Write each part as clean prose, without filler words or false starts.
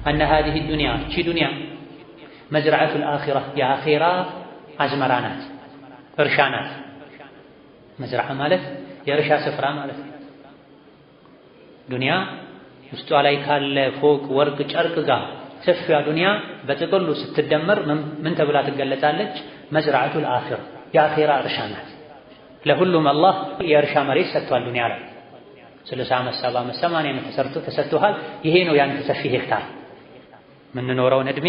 أن هذه الدنيا እቺ ዱንያ مزرعة الآخرة የአኺራ አዝመራ ናት፣ እርሻ ናት። مزرعة ማለት የእርሻ ስፍራ ማለት ነው። ዱንያ ውስጧ ላይ ካለ ፎቅ፣ ወርቅ፣ ጨርቅ ጋር ሰፊዋ ዱንያ በጥቅሉ ስትደመር ምን ተብላ ትገለጻለች? مزرعة الآخرة የአኺራ እርሻ ናት። ለሁሉም አላህ የእርሻ መሬት ሰጥቷል። ዱንያ ላይ 60 ዓመት፣ 70 ዓመት፣ 80 ዓመት ተሰርቶ ተሰጥቶሃል። ይሄ ነው ያንተ ሰፊ ሄክታር። የምንኖረውን ዕድሜ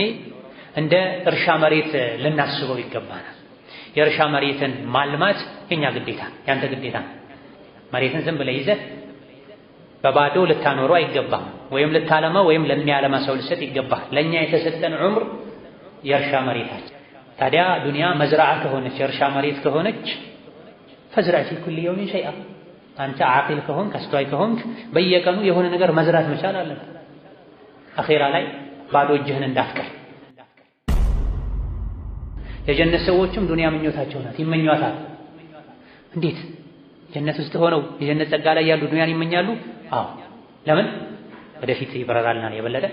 እንደ እርሻ መሬት ልናስበው ይገባናል። የእርሻ መሬትን ማልማት የኛ ግዴታ፣ ያንተ ግዴታ። መሬትን ዝም ብለህ ይዘህ በባዶ ልታኖረው አይገባም። ወይም ልታለማ ወይም ለሚያለማ ሰው ልሰጥ ይገባል። ለእኛ የተሰጠን ዑምር የእርሻ መሬታችን። ታዲያ ዱንያ مزرعة ከሆነች የእርሻ መሬት ከሆነች فازرع في كل يوم شيئا፣ አንተ ዓቂል ከሆንክ አስተዋይ ከሆንክ በየቀኑ የሆነ ነገር መዝራት መቻል አለብህ። አኼራ ላይ ባዶ እጅህን እንዳትቀር። የጀነት ሰዎችም ዱንያ ምኞታቸው ናት፣ ይመኟታል። እንዴት ጀነት ውስጥ ሆነው የጀነት ጸጋ ላይ ያሉ ዱንያን ይመኛሉ? አዎ። ለምን? ወደፊት ይበረራልናል የበለጠ።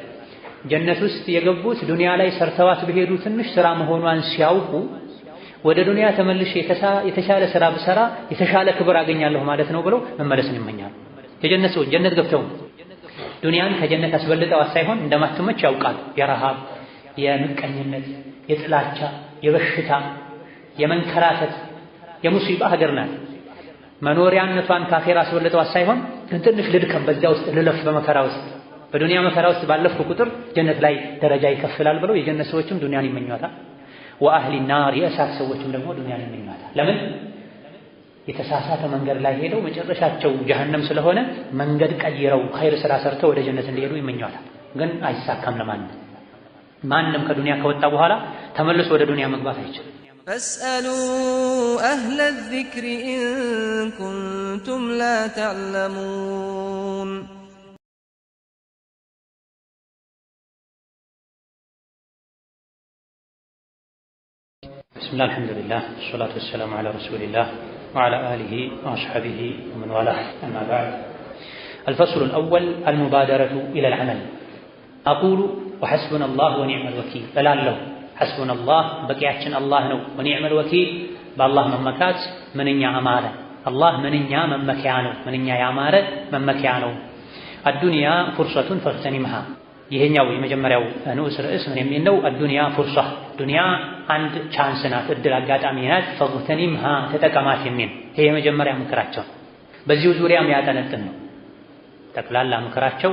ጀነት ውስጥ የገቡት ዱንያ ላይ ሰርተዋት በሄዱ ትንሽ ስራ መሆኗን ሲያውቁ ወደ ዱንያ ተመልሼ የተሻለ ስራ ብሰራ የተሻለ ክብር አገኛለሁ ማለት ነው ብለው መመለስን ይመኛሉ። የጀነት ሰዎች ጀነት ገብተው ዱንያን ከጀነት አስበልጠዋት ሳይሆን እንደማትመች ያውቃሉ። የረሃብ፣ የምቀኝነት፣ የጥላቻ፣ የበሽታ፣ የመንከራተት፣ የሙሲባ ሀገር ናት። መኖሪያነቷን ካኼራ አስበልጠዋት ሳይሆን ግን ትንሽ ልድከም፣ በዚያ ውስጥ ልለፍ፣ በመከራ ውስጥ በዱንያ መከራ ውስጥ ባለፍኩ ቁጥር ጀነት ላይ ደረጃ ይከፍላል ብለው የጀነት ሰዎችም ዱንያን ይመኟታል። ወአህሊ ናር የእሳት ሰዎችም ደግሞ ዱንያን ይመኟታል። ለምን? የተሳሳተ መንገድ ላይ ሄደው መጨረሻቸው ጀሀነም ስለሆነ መንገድ ቀይረው ኸይር ስራ ሰርተው ወደ ጀነት እንዲሄዱ ይመኟታል። ግን አይሳካም ለማንም። ማንም ከዱንያ ከወጣ በኋላ ተመልሶ ወደ ዱንያ መግባት አይችልም። فاسألوا أهل الذكر إن كنتم لا تعلمون። بسم الله الحمد لله والصلاة والسلام على رسول الله وعلى آله وأصحابه ومن والاه أما بعد። الفصل الأول المبادرة إلى العمل። أقول وحسبنا الله ونعم الوكيل እላለሁ። حسبنا الله በቂያችን አላህ ነው። ونعم الوكيل በአላህ መመካት ምንኛ አማረ። አላህ ምንኛ መመኪያ ነው፣ ምንኛ ያማረ መመኪያ ነው። الدنيا فرصة فاغتنمها። ይሄኛው የመጀመሪያው ንዑስ ርዕስ ምን የሚል ነው? الدنيا فرصة፣ ዱንያ አንድ chance ናት፣ እድል አጋጣሚ ናት። فاغتنمها ተጠቀማት የሚል ይሄ የመጀመሪያ ምክራቸው። በዚሁ ዙሪያ የሚያጠነጥን ነው ጠቅላላ ምክራቸው።